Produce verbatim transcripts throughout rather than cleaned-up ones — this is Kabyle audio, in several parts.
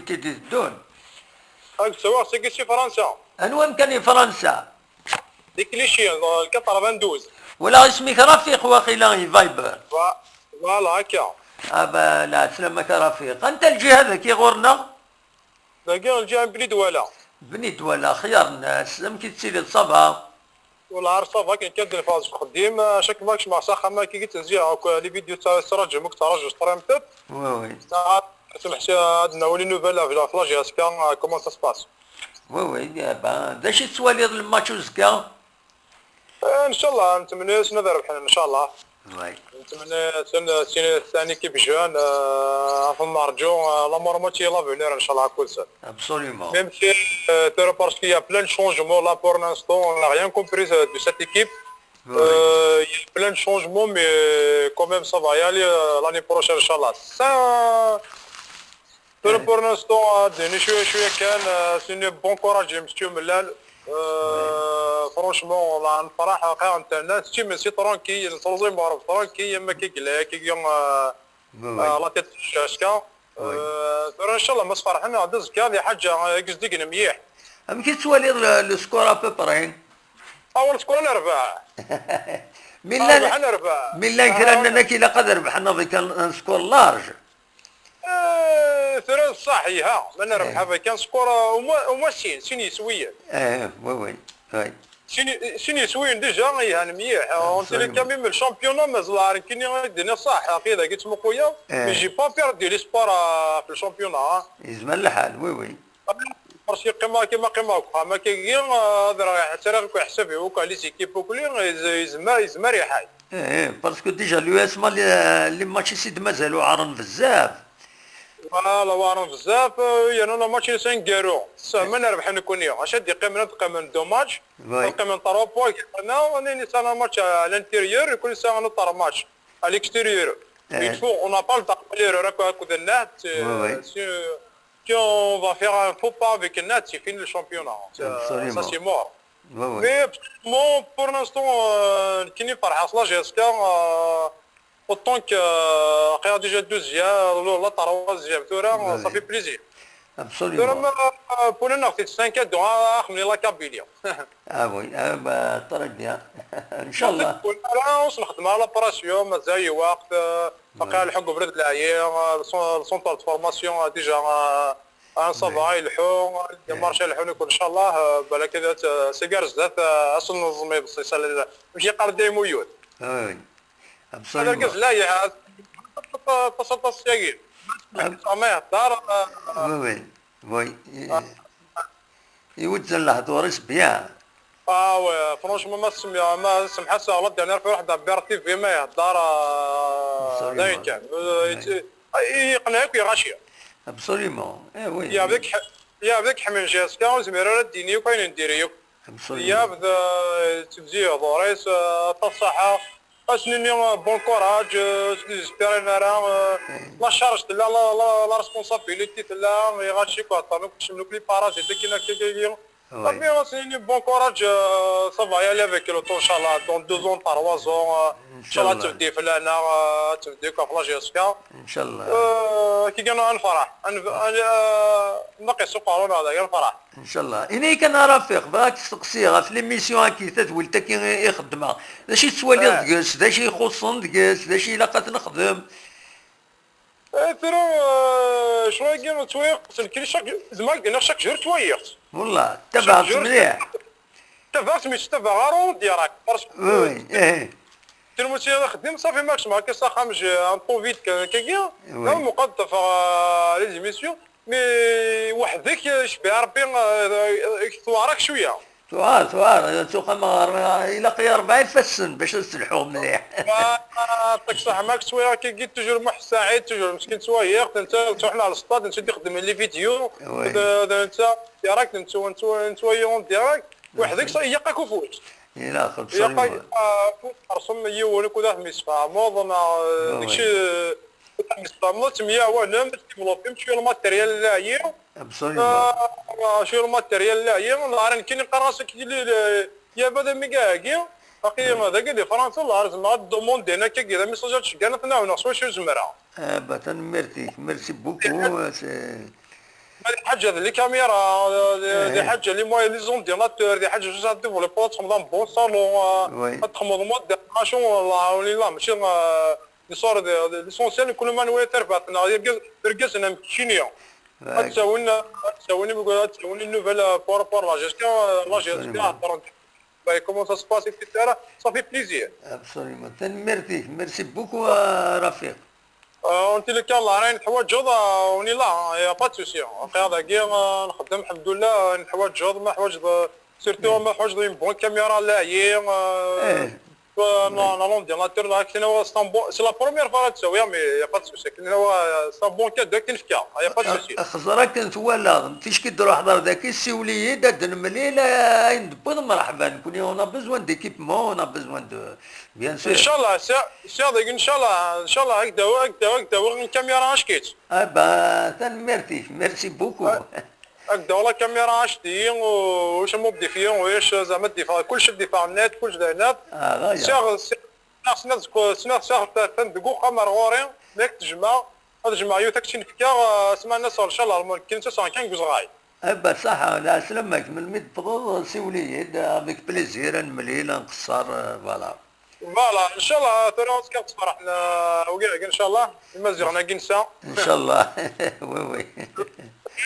i d-iteddun. Ad ttwaɣ seg si Fransa. Anwa amkan i Fransa? Di Clichy, le quatre-vingt-douze. Wala isem-ik Rafiq waqila i Viber. Voilà, akka. Aba, la, sslam-ak a Rafiq. Anta lǧiha dagi ɣur-neɣ? Dagi lǧiha n Bni Dwala. Bni Dwala, xyar nnas, amek i tettiliḍ, ça va? Wala, ça va, akken kan d-neffeɣ seg uxeddim, acu akken ma kecmeɣ s axxam, akka i ttezziɣ akk, les vidéos ttṛaǧum, akk ttṛaǧu s tṛemtet. Oui, oui. Ad nḥessi ad nawel les nouvelles ɣef la J S K, comment ça se passe. Oui, oui, eh ben, d acu i tettwaliḍ le match uzekka? Eh, ncallah, nettmenni-asen ad rebḥen, ncallah. Oui. Nettmenni-asen, eh, sin, c'est une équipe jeune, eh, ad ten-nerǧu, eh, l'amour moitié l'avenir, ncallah, akk-nsen. Absolument. Même si, eh, tura, parce qu'il y a plein de changements, là, pour l'instant, on n'a rien compris, eh, de cette équipe. Oui. Euh, il y a plein de changements, mais quand même, ça va y aller, euh, l'année prochaine, Inch'Allah. Ça, pour, pour l'instant, euh, d-nini cwiya cwiya kan, euh, c'est un bon courage, monsieur Mellal. Euh, franchement, on a un فرح, on a un c'est tranquille, on se tranquille, il y a, euh, la tête jusqu'à. Euh, tura, Inch'Allah, ma sferḥen, ad azekka d ḥaǧa, euh, i s-d-igan mliḥ. Amek i tettwaliḍ le, le score à peu près? Awal score n rrbeɛ. Mi llan, rrbeḥ n rrbeḥ. Mi llan kra nnan-ak ilaq ad rebḥen avec un, un score large. Eh, tura d ṣṣeḥ, iha. Ma nerbeḥ avec un score, euh, au moins, au moins sin, sin yiswiyen. Eh, oui, oui, oui. Sin, sin yiswiyen déjà, ihan mliḥ. En tous les cas, même le championnat, mazal ar nekkini ad d-iniɣ ṣṣeḥ, aql-i dagi ttmuquyeɣ, mais j'ai pas perdu l'espoir, euh, في le championnat, hein. Yezmer lḥal, oui, oui. Parce que qqimeɣ, kima qqimeɣ deg uxxam akkagi, ad rɣiɣ, ttarraɣ akk iḥsabi akk, les équipes akk, yez-, yezmer, yezmer iḥay. Eh, eh, parce que déjà l'U S M A, les, les matchs i d-mazal uɛren bezzaf. Voilà, uɛren bezzaf, eh, yerna le match-nni aneggaru. Ssehmen rebḥen nekkni. Acu ad d-iqqimen, ad qqimen deux matchs. Oui. Ad qqimen trois points, yerna, on est un match à l'intérieur, nekkni nesɛa un autre match à l'extérieur. Eh. Il faut, on n'a pas le temps, on a le record de net, euh, oui, oui. Si, euh, Si on va faire un faux pas avec Nat, c'est fini le championnat. Ça, absolument. Ça, c'est mort. Oui, oui. Mais absolument, pour l'instant, euh, nekkini ferḥeɣ s la J S K, euh, autant que, euh, aql-aɣ déjà deuxième, la, la troisième, tura, oui, ça fait plaisir. Absolument. Tura ma, euh, pour l'instant, c'est cinq à deux, ah, ah, la Kabylie. Ah oui, ah bah, très bien. Inchallah. Ur s-nexdem ara la pression, mazal lweqt, euh, ouais. Aql-aɣ nleḥḥu deg ubrid n leɛyi, euh, le cen-, le centre de formation, euh, déjà, euh, ah, ça va, ouais, ileḥḥu, ouais, les démarches ileḥḥun akk, inchallah, euh, balak ad, euh, seg ar zdat, euh, ad s-neẓmi bṣiṣ, ala, amek yeqqar dayem uyud. Oui, oui. Absolument. Argaz la yeɛad, aṭas, aṭas, aṭas yagi. Ab- Ma yehḍer, euh, oui, oui. Oui. Ah. Iwezzan lehdur-is bien. Ah ouais, franchement, ma semmeḥ-as la dernière fois, ruḥ d Abir T V, ma yehḍer, euh, d ayen kan. Euh, yeqneɛ akk, iɣaci. Absolument. Eh oui. Yab d ak-, yab d ak-ḥemmlen J S K, ur yezmir ara ad d-yini akk ayen n diri akk. Absolument. Yab d, euh, yettebzi lehdur-is, euh, aṭas ṣṣeḥḥa. Ad s-nini, euh, bon courage, euh, ur s-désespérer ara, euh, la charge tella, la, la, la responsabilité tella, iɣaci akk heddren akk, kecmen akk les parasites, akken akka, akka, akka. Oui. Rabbi ad s-nini bon courage, euh, ça va y aller avec le temps, inchallah, dans deux ans, trois ans, euh, inchallah, ad tebdi fell-aneɣ, euh, ad tebdi akk ɣef la J S K. Inchallah. Euh, kigana ad nefreḥ, ad nef-, ad, euh, naqis uqerru-nneɣ dagi ad nefreḥ. Inchallah. Ini-yi kan a Rafiq, bɣiɣ ad k-steqsiɣ ɣef l'émission-agi, tadwilt-agi i, i xeddmeɣ. D acu i tettwaliḍ deg-s, d acu i ixuṣṣen deg-s, d acu i ilaq ad t-nexdem? Eh, tura, eh, ccɣel-agi ttwayeɣ-t nekkini chaque, zmer ad k-d-iniɣ chaque jour ttwayeɣ-t. Wallah, ttabaɛeɣ-tt mliḥ. Ttabaɛeɣ-tt, mais ttabaɛeɣ ara en direct. Oui, oui, eh. Tella ma ttiliɣ axeddim, ṣafi ma kecmeɣ akka s axxam, j'ai un temps vide kan akkagi. Oui. Neɣ muqad tafeɣ, eh, les émissions, mais weḥd-k, eh, cbiɛ Rebbi, eh, eh, tewɛer-ak cwiya. Tuɛer, tuɛer, tuqam ɣer, ilaq-iyi rebɛa ifassen bac ad telḥuɣ mliḥ. Yeɛṭik ṣṣeḥḥa, ma ttwaliɣ akkagi, toujours Muḥ Saɛid, toujours meskin ttwaliɣ-t, netta ttruḥen ɣer lsṭad, netta d-ixeddmen les vidéos, oui, d, d netta direct, nettwa-, nettwa-, nettwali en direct, weḥd-k, ça, ilaq-ak ufus. Ilaq, ilaq-ak, absolument, ah, ufus xersum yiwen, akked ad temsefhameḍ, neɣ, oui, deg-c, oui. Temsefhameḍ, temyawanem, ad tdéveloppem, cwiya lmatériel laɛi. Absolument. Ah, cwiya lmatériel laɛi, neɣ ara nekkini qqareɣ-as akka, yaba d amiga-agi, aql-i dagi di Fransa, zemreɣ ad d-demandiɣ akkagi, d amiṣaj ad tceggan, ad ten-ɛawneɣ s wacu zemreɣ. Ah, bah, tanemmirt-ik, merci beaucoup, c'est, هذه حاجة، هذه les caméras، هذه حاجة les moyens، les ordinateurs، هذه حاجة juste à développer، تخدم dans bon salon، آه، تخدم mode de machin، والله ولله ماشي، آه، les sort de، de، l'essentiel كل ما نوي تربحنا، يرقز، يرقزنا مكينيا. هاد تساوينا، هاد تساويني، يقول هاد تساويني une nouvelle، آه، pour، pour la gestion، آه، la gestion، هضروا باي comment ça se passe، et cetera. Ça fait plaisir. Absolument. Tanemmirt-ik. Merci beaucoup, euh, Rafiq. آه، انت اللي كان الله راين تحوجض، آه، وني لا، y a pas de souci. اخي هذا كي، آه، نخدم الحمد لله، آه، نحوجض ما حوجض، surtout ما حوجض une bonne caméra لا هي، آه، ايه. آه، non، non، non، ديال la tour، كاين هو اسطنبول، c'est la première fois تسويها، mais y a pas de souci. كاين هو اسطنبول كان داك كاين فكا، y a pas de souci. خزرك كنت ولا فيش كي تروح دار ذاك السيولي دا دنملي لا، اين دبوض مرحبا، نكوني on a besoin d'équipement، on a besoin de، bien sûr. ان شاء الله، سي، سي هذاك، ان شاء الله، ان شاء الله، هكذا هو، هكذا هو، هكذا هو، الكاميرا اش كيت. اه با، تنميرتي، merci beaucoup. هكذا والله كاميرا اش دي، واش مو بدي فيه، واش زعما دي فيها، كلشي دي فيها النت، كلشي داير النت. اه، غاية. سي، سي، سي، سي، سي، تندقوا قمر غوري، ليك تجمع، هذا جمع يوتك تشين فكا، آه، سمعنا صار ان شاء الله، المهم، كاين تسعة كان جوز غاي. اه با، صح، لا سلامك، من ميد تفضل، سيولي، avec plaisir، نملي، لا نقصر، آه، voilà. Voilà، ان شاء الله ثورة كتصبر احنا وكاع ان شاء الله، المزيغ انا كنسا. ان شاء الله. Oui, oui.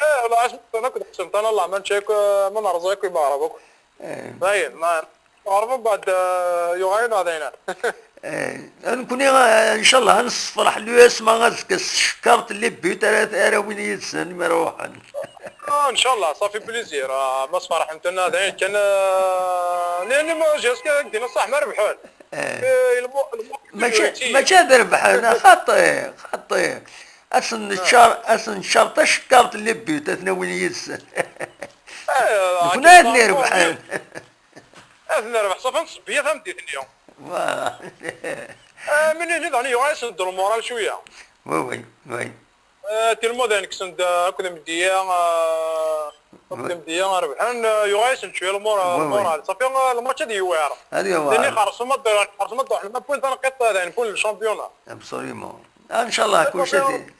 ايه والله، عاش انا كنت حسنت انا، الله ما نشيك، ما نرزقك وما عرفك. ايه. باين ما عرفوا بعد، آه، يوغاين هذينا. ايه، نكوني، آه، ان شاء الله نصفرح لو اسما غازك الشكارت اللي بيوت، آه، وين يتسن ما روحن. آه، ان شاء الله، صافي بليزير. آه، ما صفرح انت هذا كان، آه، لان ما جاز كان دينا صح ما ربحون. ايه. إيه، المو-، المو-، ماشي، ماشي هذا ربح، انا خاطي، خاطي. اسن الشار، اسن الشار تشكرت اللي بيوت اثنا وين يس. ايه، كنا اثنين ربحان. اثنا ربح صافي نصبيه فهمتي اليوم. Voilà. آه، من هنا دعني يغير يسند المورال شويه. Oui, oui, oui. آه، تلمو ذا نكسن دا، أكد مديا، آه، أكد مديا، ربحان، آه، يغايس نشوي المورا، المورا. صافي، آه، الماتش هذا يوعر. هذا يوعر. لأني خرص ما دور، خرص ما دور، حنا بوين تنقط هذا، نكون الشامبيونة. Absolument. آه، إن شاء الله كل شيء دي-،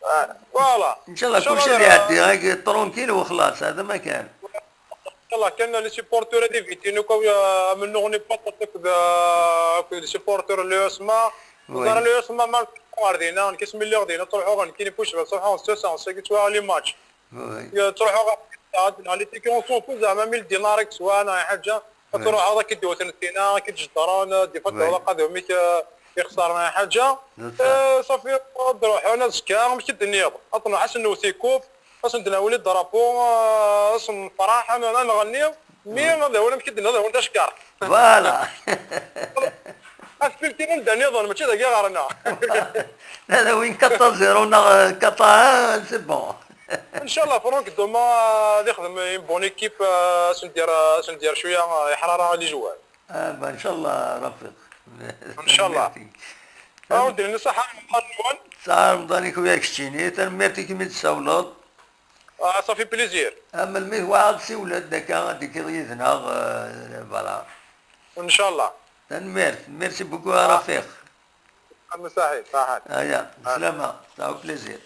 آه، voilà. إن شاء الله إن شاء كل شيء الله. يعدي، هاي ترونكيل وخلاص، هذا ما كان. يلا، كان لي سيبورتور هادي فيتينو كاو يا من نغني بطل كذا، كذا سيبورتور لو اسما. وي. زعما لو اسما ما غاردينا، كاس ملي غادينا تروحوا غنكيني بوش بس تروحوا سو سان سي كتوا لي ماتش. وي. يا تروحوا غا-، عاد لي تيكي اون سون كو زعما ميل دينار كسوا انا حاجه. وي. تروح هذا كيديو ثنتينا كيتجدرون دي فات وي. هذا قادو ميك يخسرنا حاجه. نعم. آه، صافي. تروحوا انا زكا مشي الدنيا. اطلع حسن وثيكوب. اصلا دنا ولي الدرابو، آه، اصلا فرح انا، انا نغني. مي هذا هو اللي مكدنا، هذا هو انت شكار. Voilà. اسبيلتي من داني يظن ماشي داك غارنا. هذا وين كاطا زيرو نا كاطا، آه، c'est bon. ان شاء الله فرونك دوما غادي يخدم اون بون ايكيب، آه، اش ندير، آه، اش ندير شويه، آه، يحرر لي جوار. آه، ان شاء الله رفيق. ان شاء الله. اه، ودير لنا صحه رمضان الاول. صحه رمضان يكون وياك شتيني، تنميرتي كيما تساولض. آه، صافي بليزير. اما الميت واحد سي ولاد داك غادي كي يدنا، آه، voilà. ان شاء الله. تنميرت، merci beaucoup يا آه. رفيق. مساحي، صحيح. هيا، آه. سلامة، صافي بليزير.